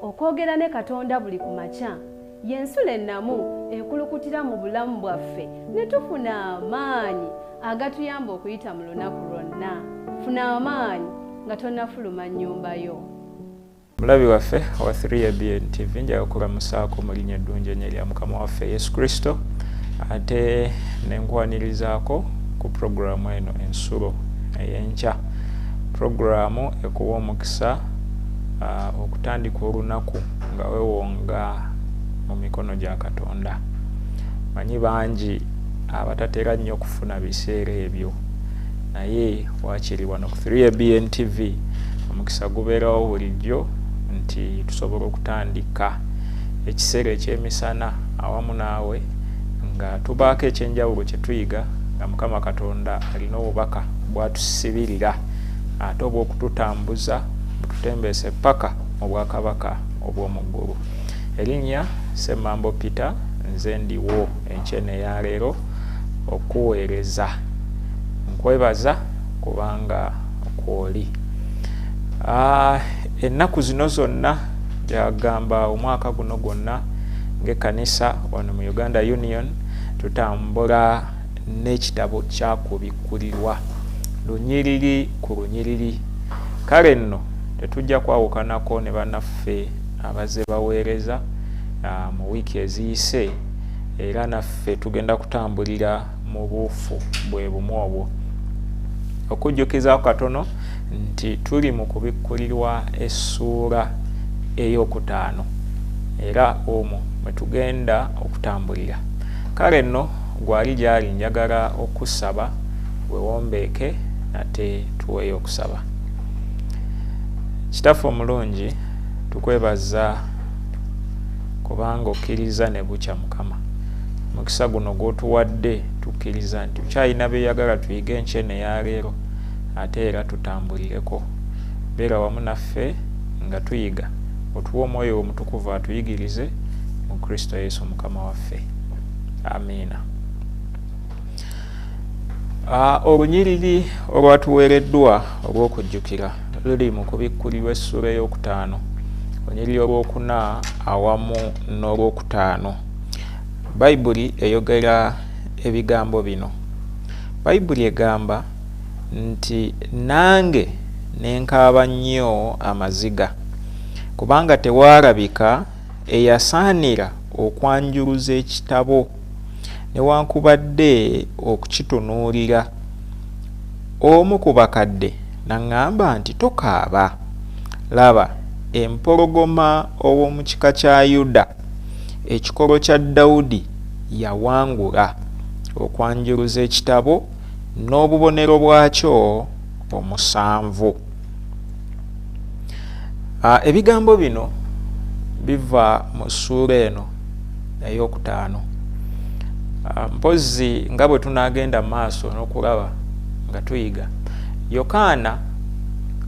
Okwogera ne Katonda buli ku makya y'ensulo ennamu ekulukutira mu bulamu bwaffe ne tufuna amaanyi agatuyamba okuyita mu lunaku lwonna. Funa amaanyi nga tonnafuluma nnyumba yo. Mulabi waffe owa 3ABN TV, njagala okulamusaako mu linnya eddungi ennyo erya Mukama waffe Yesu Kristo, ate ne nkwanirizaako ku puroguraamu eno Ensulo ey'Enkya, puroguraamu ekuwa omukisa okutandika olunaku nga weewonga mu mikono gya Katonda. Manyi bangi abatatera nnyo kufuna biseera ebyo, naye waakiri wano ku 3ABN TV omukisa gubeerawo bulijjo nti tusobola okutandika ekiseera ekyemisana awamu naawe nga tubaako ekyenjawulo kye tuyiga, nga Mukama Katonda alina obubaka bwatusibirira ate obw'okututambuza bututembeese paka mu bwakabaka obw'omu ggulu. Erinnya Semmambo Peter, nze ndiwo enkyene eyaleero okuweereza. Nkwebaza kubanga kwoli. Ennaku zino zonna, gyagamba omwaka guno gwonna, ng'ekkanisa wano mu Uganda Union tutambula n'ekitabo kyakubikkulirwa lunyiriri ku lunyiriri. Kale nno tetujja kwawukanako ne bannaffe abazze baweereza mu wiiki eziyise, era naffe tugenda kutambulira mu buufu bwe bumu obwo. Okujjukizaako katono nti tuli mu kubikkulirwa essuula ey'okutaano, era omwo mwe tugenda okutambulira. Kale nno gwali gyali njagala okusaba wewombeeke nate tuweeyo okusaba. Kitaffe omulungi, tukwebaza kubanga okkiriza ne bukya. Mukama, omukisa guno gw'otuwadde, tukkiriza nti okyalina byeyagala tuyige enkyene eyaleero, ate era tutambulireko. Beera wamu naffe nga tuyiga, otuwe Omwoyo Omutukuvu atuyigirize, mu Kristo Yesu Mukama waffe, amiina. Olunyiriri olwatuweereddwa olw'okujjukira luli mu Kubikkulirwa essuula ey'okutaano, olunyiriri olwokuna awamu n'olwokutaano. Bayibuli eyogera ebigambo bino. Bayibuli egamba nti, "Nange ne nkaaba nnyo amaziga, kubanga tewaalabika eyasaanira okwanjuluza ekitabo newankubadde okukitunuulira. Omu ku bakadde n'aŋŋamba nti, 'Tokaaba. Laba, Empologoma ow'omu kika kya Yuda, ekikolo kya Dawudi, yawangula okwanjuluza ekitabo n'obubonero bwakyo omusanvu.'" Ebigambo bino biva mu ssuula eno ey'okutaano. Mpozzi nga bwe tunaagenda mu maaso n'okulaba nga tuyiga, Yokaana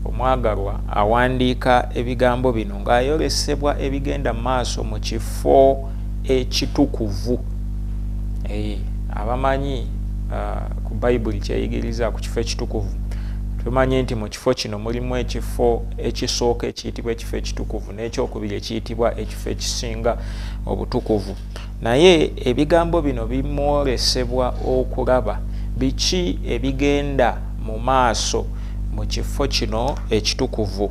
omwagalwa awandiika ebigambo bino ng'ayolesebwa ebigenda mu maaso mu kifo ekitukuvu. Abamanyi ku Bayibuli kyeyigiriza ku kifo ekitukuvu, tumanyi nti mu kifo kino mulimu ekifo ekisooka ekiyitibwa ekifo ekitukuvu n'ekyokubiri ekiyitibwa ekifo ekisinga obutukuvu. Naye ebigambo bino bimwolesebwa okulaba biki ebigenda mu maaso mu kifo kino ekitukuvu.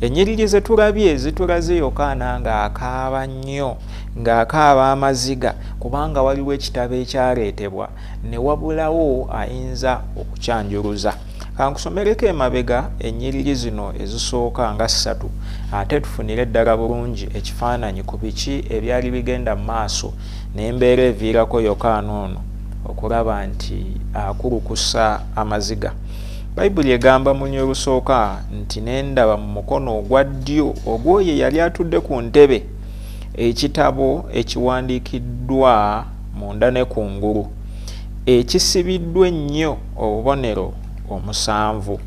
Ennyiriri ze tulabye zitulaze Yokaana ng'akaaba nnyo, ng'akaaba amaziga, kubanga waliwo ekitabo ekyaleetebwa ne wabulawo ayinza okukyanjuluza. Kankusomereko emabega ennyiriri zino ezisooka nga ssatu, ate tufunire ddala bulungi ekifaananyi ku biki ebyali bigenda mu maaso n'embeera eviirako Yokaana ono okulaba nti akulukusa amaziga. Bayibuli egamba mu luny olusooka nti, "Ne ndaba mu mukono ogwa ddyo ogw'oyo eyali atudde ku ntebe ekitabo ekiwandiikiddwa munda ne kungulu, ekisibiddwa ennyo obubonero omusanvu.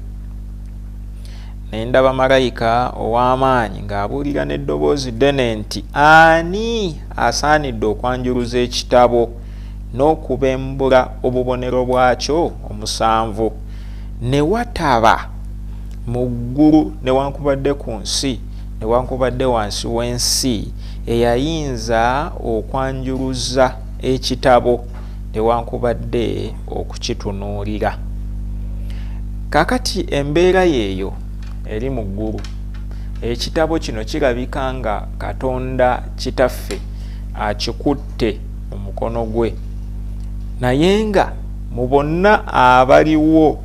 Ne ndaba malayika ow'amaanyi ng'abuulira n'eddoboozi ddene nti, 'Ani asaanidde okwanjuluza ekitabo n'okubembula obubonero bwakyo omusanvu?' Ne wataba mu ggulu newankubadde ku nsi newankubadde wansi w'ensi eyayinza okwanjuluza ekitabo newankubadde okukitunuulira. Kaakati embeera yeeyo eri mu ggulu. Ekitabo kino kirabika nga Katonda Kitaffe akikutte mu mukono gwe, naye nga mu bonna abaliwo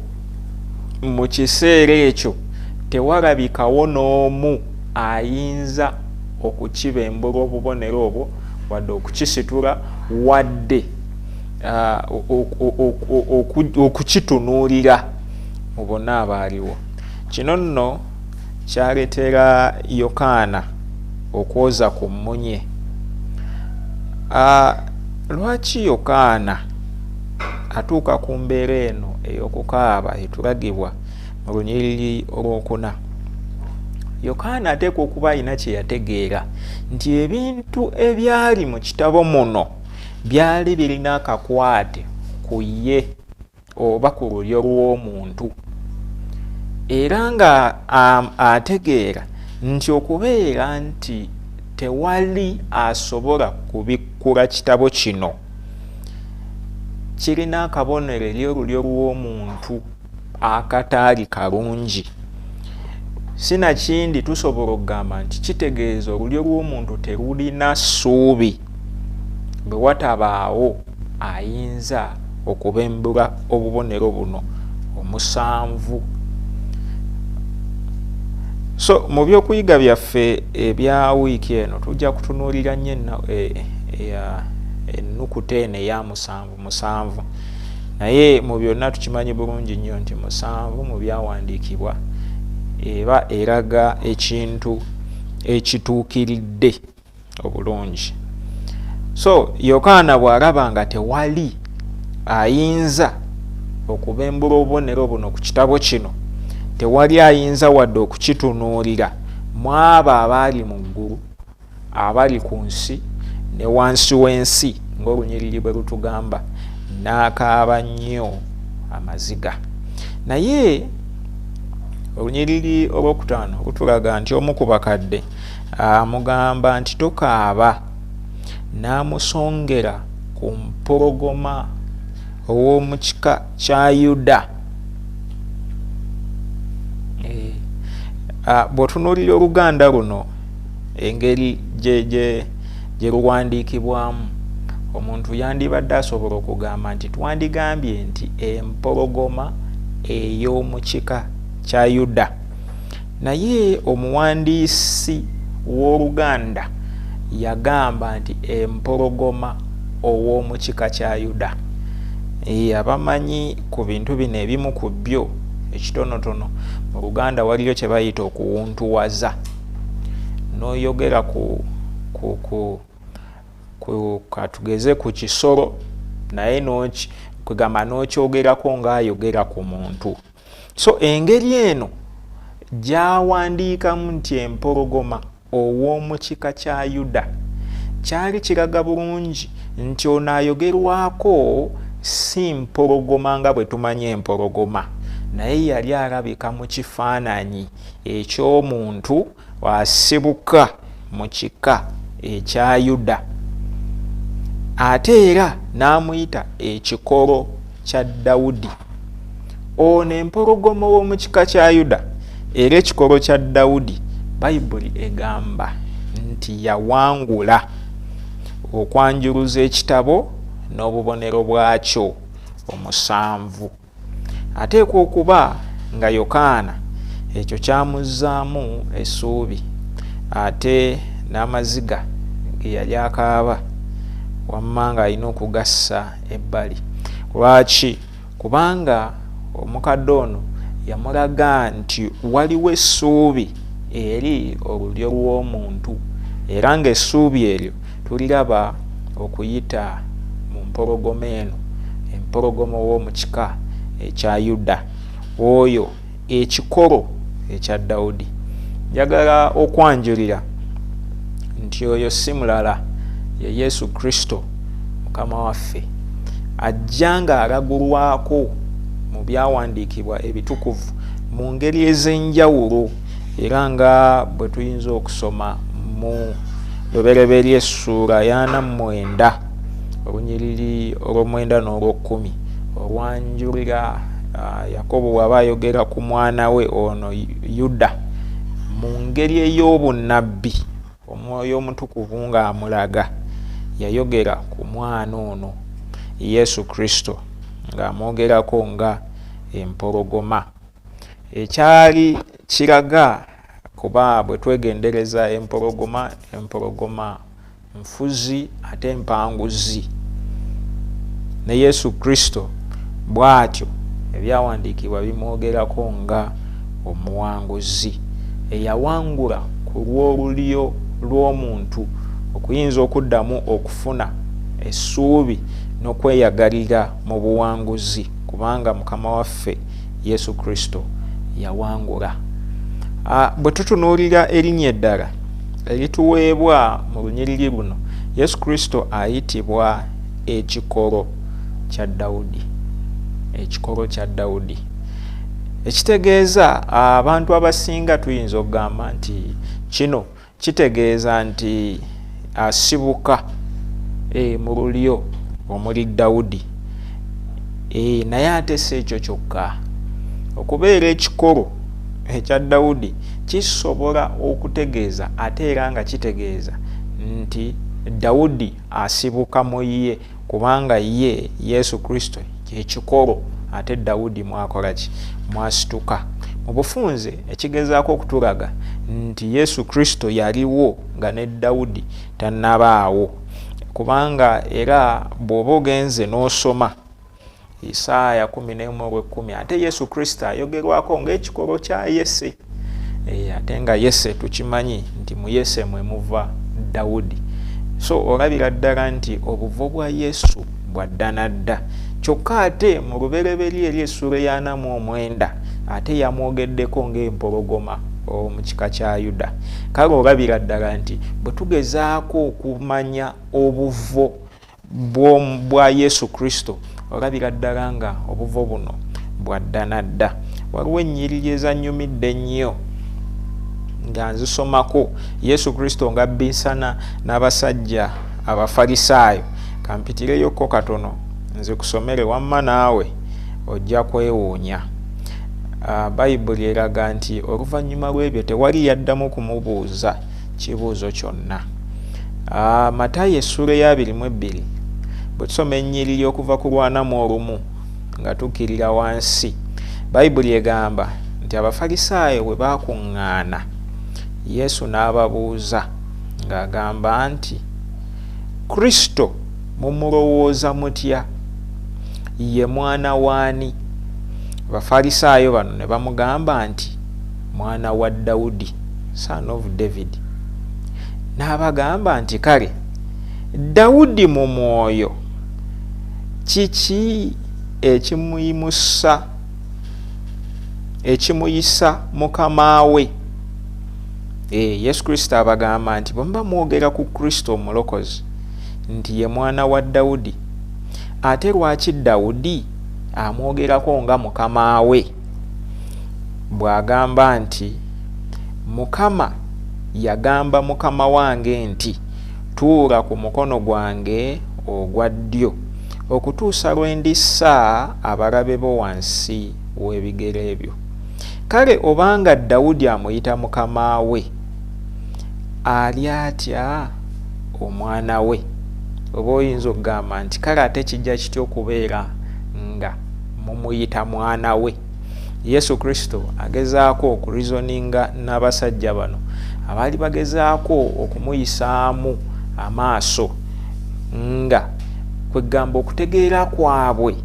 mu kiseera ekyo tewalabikawo n'omu ayinza okukibembula obubonero obwo, wadde okukisitula, wadde okukitunuulira mu bonna abaaliwo. Kino nno kyaleetera Yokaana okwoza ku mmunye. Lwaki Yokaana atuuka ku mbeera eno ey'okukaaba etulagibwa mu lunyiriri olwokuna? Yokaana ateekwa okuba alina kye yategeera nti ebintu ebyali mu kitabo muno byali birina akakwate ku ye oba ku lulyo lw'omuntu, era nga ategeera nti okubeera nti tewali asobola kubikkula kitabo kino kirina akabonero eri olulyo lw'omuntu akataali kalungi. Sinakindi tusobola okugamba nti kitegeeza olulyo lw'omuntu terulina ssuubi bwe watabaawo ayinza okubembula obubonero buno omusanvu. So mu byokuyiga byaffe ebya wiiki eno tujja kutunuulira nnyo ennukuta eno eya musanvu musanvu, naye mu byonna tukimanyi bulungi nnyo nti musanvu mu byawandiikibwa eba eraga ekintu ekituukiridde obulungi. So Yokaana bw'alaba nga tewali ayinza okubembula obubonero buno ku kitabo kino, tewali ayinza wadde okukitunuulira mu abo abaali mu ggulu, abali ku nsi ne wansi w'ensi, ng'olunyiriri bwe lutugamba, n'akaaba nnyo amaziga. Naye olunyiriri olwokutaano lutulaga nti omu ku bakadde amugamba nti tokaaba, n'amusongera ku mpologoma ow'omu kika kya Yuda. Bw'otunuulira oluganda luno engeri gye luwandiikibwamu, omuntu yandibadde asobola okugamba nti twandigambye nti empologoma ey'omu kika kya Yuda, naye omuwandiisi w'oluganda yagamba nti empologoma ow'omu kika kya Yuda. Abamanyi ku bintu bino ebimu ku byo ekitonotono mu Luganda waliyo kye bayita okuwuntuwaza, n'oyogera ku katugeze ku kisolo, naye kwegamba n'okyogerako ng'ayogera ku muntu. So engeri eno gy'awandiikamu nti empologoma ow'omu kika kya Yuda kyali kiraga bulungi nti ono ayogerwako si mpologoma nga bwe tumanyi empologoma, naye yali alabika mu kifaananyi eky'omuntu asibuka mu kika ekya Yuda, ate era n'amuyita ekikolo kya Dawudi. Ono empologoma ow'omu kika kya Yuda era ekikolo kya Dawudi, Bayibuli egamba nti yawangula okwanjuluza ekitabo n'obubonero bwakyo omusanvu. Ateekwa okuba nga Yokaana ekyo kyamuzzaamu essuubi, ate n'amaziga ge yali akaaba wamma ng'alina okugassa ebbali. Lwaki? Kubanga omukadde ono yamulaga nti waliwo essuubi eri olulyo lw'omuntu, era ng'essuubi eryo tuliraba okuyita mu mpologoma eno, empologoma ow'omu kika ekya Yuda, oyo ekikolo ekya Dawudi. Njagala okwanjulira nti oyo si mulala, ye Yesu Kristo Mukama waffe, ajja ng'alagulwako mu byawandiikibwa ebitukuvu mu ngeri ez'enjawulo, Era nga bwe tuyinza okusoma mu Lubereberye essuula y'ana mu mwenda olunyiriri olw'omwenda n'olw'okkumi olwanjulira Yakobo bw'aba ayogera ku mwana we ono Yuda mu ngeri ey'obunnabbi, Omwoyo Omutukuvu ng'amulaga, yayogera ku mwana ono Yesu Kristo ng'amwogerako nga empologoma. Ekyali kiraga kuba bwe twegendereza empologoma, empologoma nfuzi ate mpanguzi. Ne Yesu Kristo bw'atyo ebyawandiikibwa bimwogerako nga omuwanguzi eyawangula ku lw'olulyo lw'omuntu okuyinza okuddamu okufuna essuubi n'okweyagalira mu buwanguzi kubanga Mukama waffe Yesu Kristo yawangula. Bwe tutunuulira erinnya eddala erituweebwa mu lunyiriri luno, Yesu Kristo ayitibwa ekikolo kya Dawudi. Ekikolo kya Dawudi ekitegeeza abantu abasinga tuyinza okugamba nti kino kitegeeza nti asibuka mu lulyo omuli Dawudi. Naye ate si ekyo kyokka, okubeera ekikolo ekya Dawudi kisobola okutegeeza ate era nga kitegeeza nti Dawudi asibuka mu ye, kubanga ye Yesu Kristo kyekikolo ate Dawudi mwakola ki? Mwasituka. Mu bufunze ekigezaako okutulaga nti Yesu Kristo yaliwo nga ne Dawudi tannabaawo, kubanga era bw'oba ogenze n'osoma Isaaya kumi n'emu olw'ekkumi, ate Yesu Kristo ayogerwako ng'ekikolo kya Yese. Ate nga Yese tukimanyi nti mu Yese mwe muva Dawudi. So olabira ddala nti obuvo bwa Yesu bwa dda na dda. Kyokka ate mu Lubereberye eri essuula ey'ana mu omwenda ate yamwogeddeko ng'empologoma ow'omu kika kya Yuda. Kale olabira ddala nti bwe tugezaako okumanya obuvo bwa Yesu Kristo, olabira ddala nga obuvo buno bwa dda na dda. Waliwo ennyiriri ezannyumidde ennyo nga nzisomako Yesu Kristo nga abbinsana n'abasajja Abafalisaayo. Kampitireyokko katono nzikusomere, wamma naawe ojja kwewuunya. Bayibuli eraga nti oluvannyuma lw'ebyo tewali yaddamu kumubuuza kibuuzo kyonna. Matayo essuula ey'abiri mu ebbiri bwe tusoma ennyiriri okuva ku lwana mu olumu nga tukkirira wansi, Bayibuli egamba nti Abafalisaayo bwe baakuŋŋaana, Yesu n'ababuuza ng'agamba nti, Kristo mumulowooza mutya? Ye mwana w'ani? Abafalisaayo bano ne bamugamba nti, Mwana wa Dawudi, son of David. N'abagamba nti, Kale Dawudi mu mwoyo kiki ekimuyimusa, ekimuyisa mukama we? Yesu Kristo abagamba nti bwe muba mwogera ku Kristo omulokozi nti ye mwana wa Dawudi, ate lwaki Dawudi amwogerako nga mukama we bw'agamba nti, Mukama yagamba mukama wange nti, tuula ku mukono gwange ogwa ddyo okutuusa lwe ndissa abalabe bo wansi w'ebigere byo. Kale obanga Dawudi amuyita mukama we, ali atya omwana we? Oba oyinza okugamba nti kale ate kijja kitya okubeera nga mumuyita mwana we? Yesu Kristo agezaako okurizoninga n'abasajja bano abaali bagezaako okumuyisaamu amaaso, nga kwegamba okutegeera kwabwe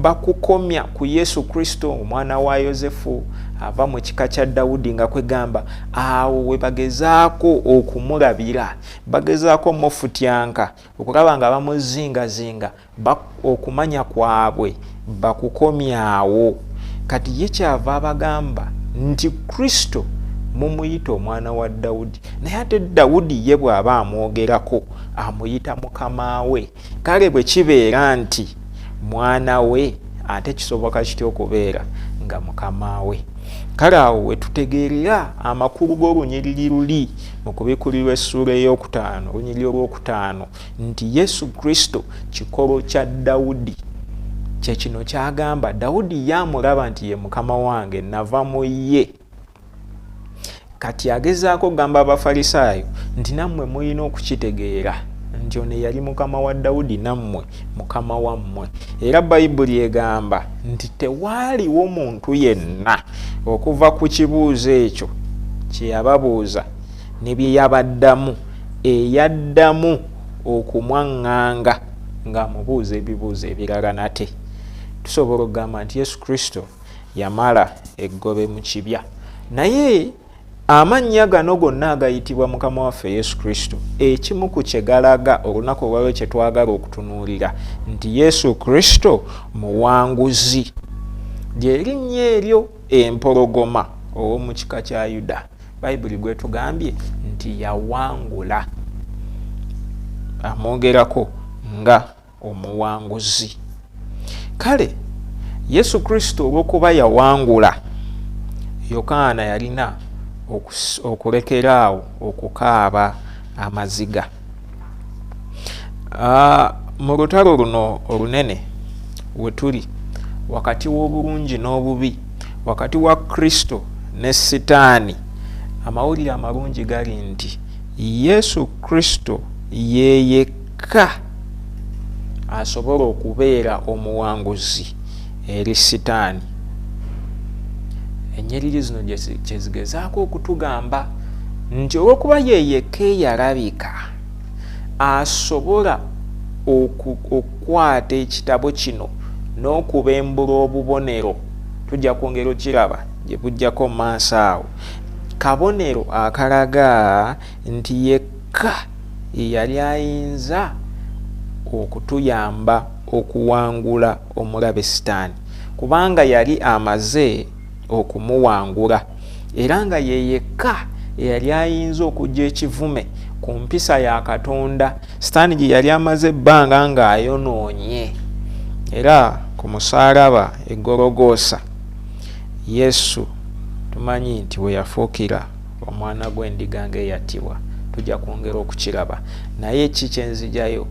bakukomya ku Yesu Kristo omwana wa Yosefu ava mu kika kya Dawudi, nga kwegamba awo we bagezaako okumulabira, bagezaako mufutyanka okulaba nga bamuzingazinga, okumanya kwabwe bakukomyawo. Kati ye kyava abagamba nti Kristo mumuyita omwana wa Dawudi, naye ate Dawudi ye bw'aba amwogerako amuyita mukama we. Kale bwe kibeera nti mwana we, ate kisoboka kitya okubeera nga mukama we? Kale awo wetutegeerera amakulu g'olunyiriri luli mu Kubikkulirwa essuula ey'okutaano, olunyiriri olwokutaano, nti Yesu Kristo kikolo kya Dawudi. Kye kino ky'agamba, Dawudi ye amulaba nti ye Mukama wange, nava mu ye. Kati agezaako okugamba Abafalisaayo nti nammwe mulina okukitegeera nti ono eyali Mukama wa Dawudi nammwe Mukama wammwe. Era Bayibuli egamba nti tewaaliwo muntu yenna okuva ku kibuuzo ekyo kye yababuuza ne bye yabaddamu eyaddamu okumwaŋŋanga ng'amubuuza ebibuuzo ebirala nate. Tusobola okugamba nti Yesu Kristo yamala eggobe mu kibya. Naye amannya gano gonna agayitibwa Mukama waffe Yesu Kristo, ekimu ku kye galaga olunaku olwaliro kye twagala okutunuulira nti Yesu Kristo muwanguzi. Lye linnya eryo empologoma ow'omu kika kya Yuda, Bayibuli gwetugambye nti yawangula, amwogerako nga omuwanguzi. Kale Yesu Kristo olw'okuba yawangula, Yokaana yalina okulekera awo okukaaba amaziga. Mu lutalo luno olunene we tuli wakati w'obulungi n'obubi, wakati wa Kristo ne Sitaani, amawulire amalungi gali nti Yesu Kristo ye yekka asobola okubeera omuwanguzi eri Sitaani. Ennyiriri zino kye zigezaako okutugamba nti olw'okuba ye yekka eyalabika asobola okukwata ekitabo kino n'okubembula obubonero, tujja kwongera okiraba gye bujjako mu maaso awo, kabonero akalaga nti yekka ye yali ayinza okutuyamba okuwangula omulabe Sitaani, kubanga yali amaze okumuwangula, era nga ye yekka eyali ayinza okujja ekivume ku mpisa ya Katonda Sitaani gye yali amaze ebbanga ng'ayonoonye. Era ku musaalaba e Gologoosa, Yesu tumanyi nti we yafuukira omwana gw'endiga ng'eyattibwa. Tujja kwongera okukiraba. Naye ki kye nzijayo?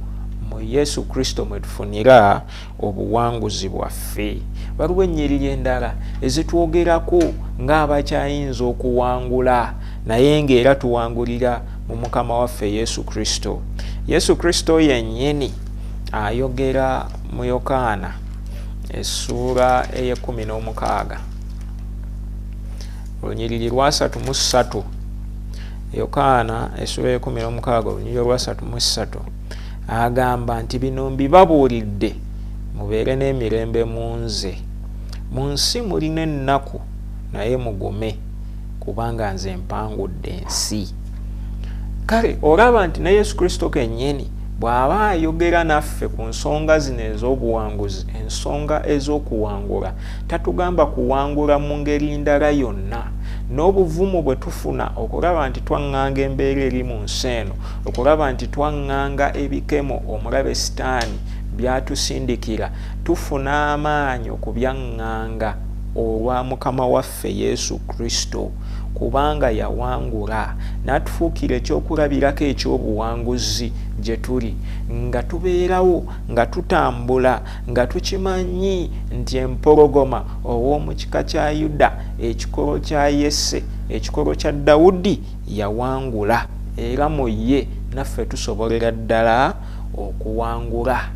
Mu Yesu Kristo mwe tufunira obuwanguzi bwaffe. Waliwo ennyiriri endala ezitwogerako ng'abakyayinza okuwangula, naye ng'era tuwangulira mu Mukama waffe Yesu Kristo. Yesu Kristo yennyini ayogera mu Yokaana essuula ey'ekkumi n'omukaaga, olunyiriri lwasatu mu ssatu. Yokaana essuula ey'ekkumi n'omukaaga olunyiriri olwasatu mu ssatu agamba nti, bino mbibabuulidde mubeere n'emirembe mu nze. Mu nsi mulina ennaku, naye mugume, kubanga nze mpangudde ensi. Kale olaba nti ne Yesu Kristo kennyini bw'aba ayogera naffe ku nsonga zino ez'obuwanguzi, ensonga ez'okuwangula, tatugamba kuwangula mu ngeri ndala yonna. N'obuvumu bwe tufuna okulaba nti twaŋŋanga embeera eri mu nsi eno, okulaba nti twaŋŋanga ebikemo omulabe Sitaani by'atusindikira, tufuna amaanyi okubyaŋŋanga olwa Mukama waffe Yesu Kristo, kubanga yawangula n'atufuukira ekyokulabirako eky'obuwanguzi gye tuli, nga tubeerawo, nga tutambula, nga tukimanyi nti empologoma ow'omu kika kya Yuda, ekikolo kya Yese, ekikolo kya Dawudi, yawangula, era mu ye naffe tusobolera ddala okuwangula.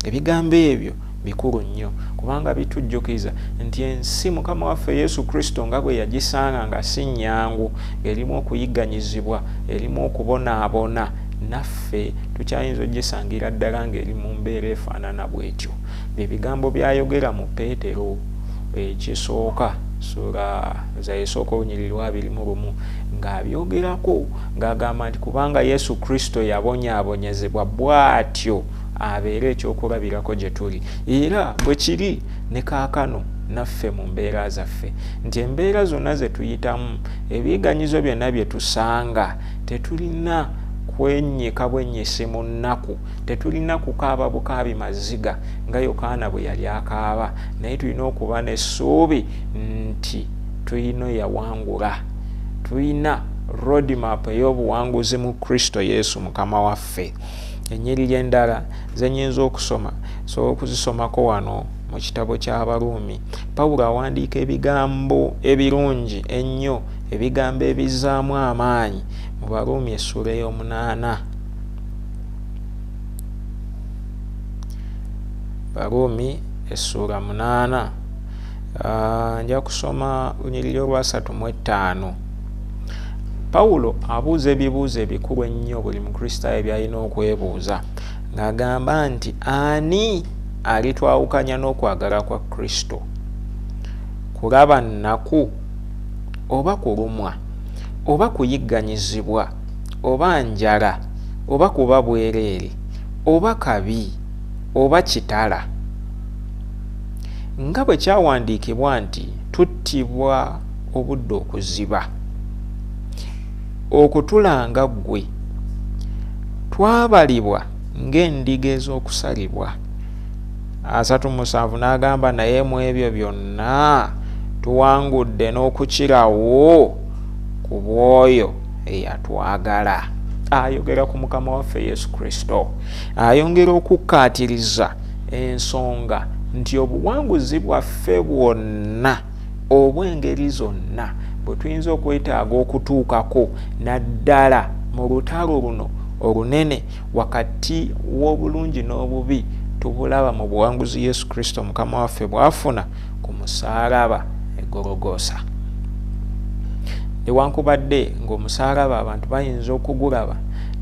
Ebigambo ebyo bikulu nnyo, kubanga bitujjukiza nti ensi Mukama waffe Yesu Kristo nga bwe yagisanga nga si nnyangu, erimu okuyigganyizibwa, erimu okubonaabona, naffe tukyayinza okugisangira ddala ng'eri mu mbeera efaanana bw'etyo. Bye bigambo by'ayogera mu Peetero ekisooka ssuula za esooka olunyiriri lwa abiri mu lumu, ng'abyogerako ng'agamba nti kubanga Yesu Kristo yabonyaabonyezebwa bw'atyo abeere ekyokulabirako gye tuli. Era bwe kiri ne kaakano naffe mu mbeera zaffe, nti embeera zonna ze tuyitamu, ebiyiganyizo byonna bye tusanga, tetulina kwennyika bwennyisi mu nnaku, tetulina kukaaba bukaabi maziga nga Yokaana bwe yali akaaba, naye tulina okuba n'essuubi nti Tulina eyawangula, tulina roadmap ey'obuwanguzi mu Kristo Yesu Mukama waffe. Ennyiriri endala zenyinza okusoma, sobola okuzisomako wano mu kitabo ky'Abaruumi. Pawulo awandiika ebigambo ebirungi ennyo, ebigambo ebizzaamu amaanyi mu Baruumi essuula ey'omunaana. Baruumi essuula 8, nja kusoma lunyiriri olwasatu mu etaano. Pawulo abuuza ebibuuzo ebikulu ennyo buli Mukristaayo by'alina okwebuuza, ng'agamba nti ani alitwawukanya n'okwagala kwa Kristo? Kulaba nnaku, oba kulumwa, oba kuyigganyizibwa, oba njala, oba kuba bwereere, oba kabi, oba kitala? Nga bwe kyawandiikibwa nti tuttibwa obudde okuziba, okutulanga ggwe, twabalibwa ng'endiga ez'okusalibwa. 37 n'agamba, naye mu ebyo byonna tuwangudde n'okukirawo ku bw'oyo eyatwagala. Ayogera ku Mukama waffe Yesu Kristo. Ayongera okukkaatiriza ensonga nti obuwanguzi bwaffe bwonna obw'engeri zonna bwe tuyinza okwetaaga okutuukako, naddala mu lutalo luno olunene wakati w'obulungi n'obubi, tubulaba mu buwanguzi Yesu Kristo Mukama waffe bw'afuna ku musaalaba e Gologoosa. Newankubadde ng'omusaalaba abantu bayinza okugulaba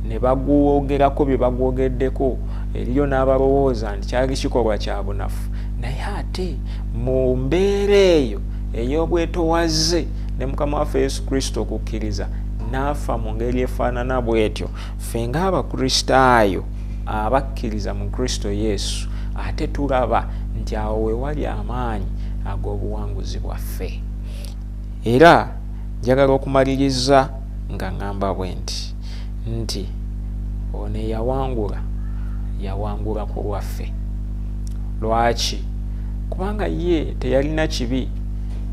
ne bagwogerako bye bagwogeddeko, eriyo n'abalowooza nti kyali kikolwa kya bunafu, naye ate mu mbeera eyo ey'obwetowaze ne Mukama waffe Yesu Kristo okukkiriza n'afa mu ngeri efaanana bw'etyo, ffe ng'Abakristaayo abakkiriza mu Kristo Yesu ate tulaba nti awo we wali amaanyi ag'obuwanguzi bwaffe. Era njagala okumaliriza nga ŋŋamba bwe nti nti ono eyawangula yawangula ku lwaffe. Lwaki? Kubanga ye teyalina kibi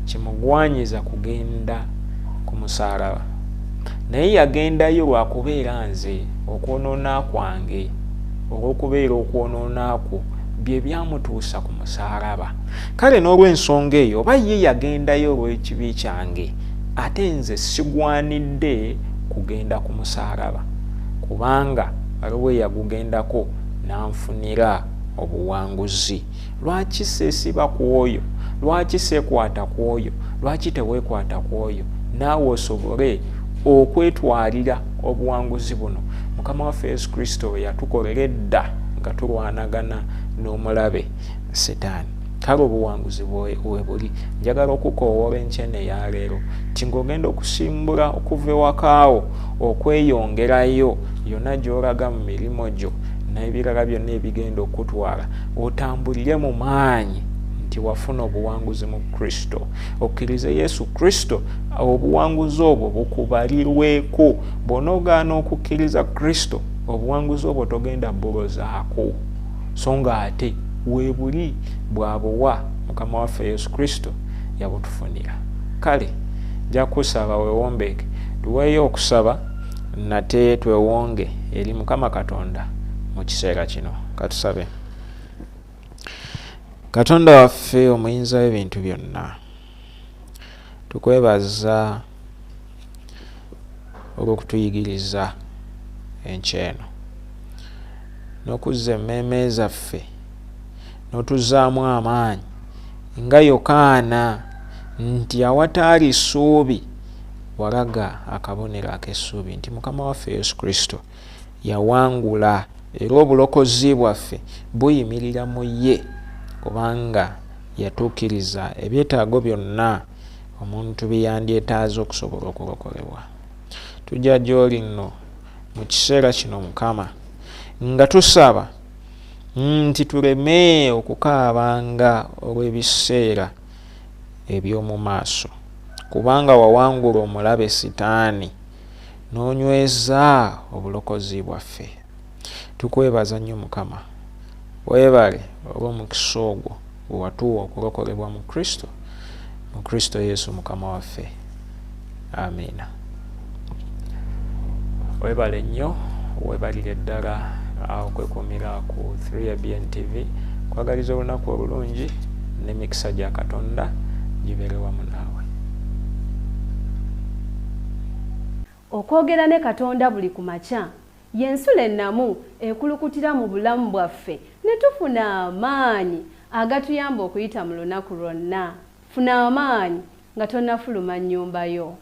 kimugwanyiza kugenda ku musaalaba, naye yagendayo lwakubeera nze okwonoona kwange, olw'okubeera okwonoona kwo bye byamutuusa ku musaalaba. Kale n'olw'ensonga eyo, oba ye yagendayo olw'ekibi kyange, ate nze sigwanidde kugenda ku musaalaba, kubanga waliwo eyagugendako n'anfunira obuwanguzi. Lwaki seesiba ku oyo? Lwaki seekwata ku oyo? Lwaki teweekwata ku oyo naawe osobole okwetwalira obuwanguzi buno Mukama waffe Yesu Kristo bwe yatukolera edda nga tulwanagana n'omulabe Setaani? Kale obuwanguzi we buli. Njagala okukoowoola enkyene eya leero nti ng'ogenda okusimbula okuva ewakaawo okweyongerayo yonna gy'olaga mu mirimu gyo n'ebirala byonna ebigenda okutwala, otambulire mu maanyi nti wafuna obuwanguzi mu Kristo. Okkirize Yesu Kristo, obuwanguzi obwo bukubalirweko. Bw'onoogaana okukkiriza Kristo, obuwanguzi obwo togenda bulozaako, so nga ate weebuli bwabuwa Mukama waffe Yesu Kristo yabutufunira. Kale nja kusaba weewombeeke, tuweeyo okusaba nate twewonge eri Mukama Katonda mu kiseera kino. Katusabe. Katonda waffe omuyinza w'ebintu byonna, tukwebaza olw'okutuyigiriza enkya eno n'okuzza emmeeme zaffe n'otuzzaamu amaanyi nga Yokaana nti awataali ssuubi walaga akabonero ak'essuubi nti Mukama waffe Yesu Kristo yawangula, era obulokozi bwaffe buyimirira mu ye, kubanga yatuukiriza ebyetaago byonna omuntu bye yandyetaaze okusobola okulokolebwa. Tujja gy'oli nno mu kiseera kino Mukama, nga tusaba nti tuleme okukaabanga olw'ebiseera eby'omu maaso, kubanga wawangula omulabe Sitaani n'onyweza obulokozi bwaffe. Tukwebaza nnyo Mukama, weebale olw'omukisa ogwo gwe watuwa okulokolebwa mu Kristo. Mu Kristo Yesu Mukama waffe. Amiina. Webale nnyo, webalire ddala okwekuumira ku 3ABN TV. Kwagaliza olunaku olulungi n'emikisa gya Katonda gibeere wamu naawe. Okwogera ne Katonda buli ku makya y'ensulo ennamu ekulukutira mu bulamu bwaffe ne tufuna amaanyi agatuyamba okuyita mu lunaku lwonna. Funa amaanyi nga tonnafuluma nnyumba yo.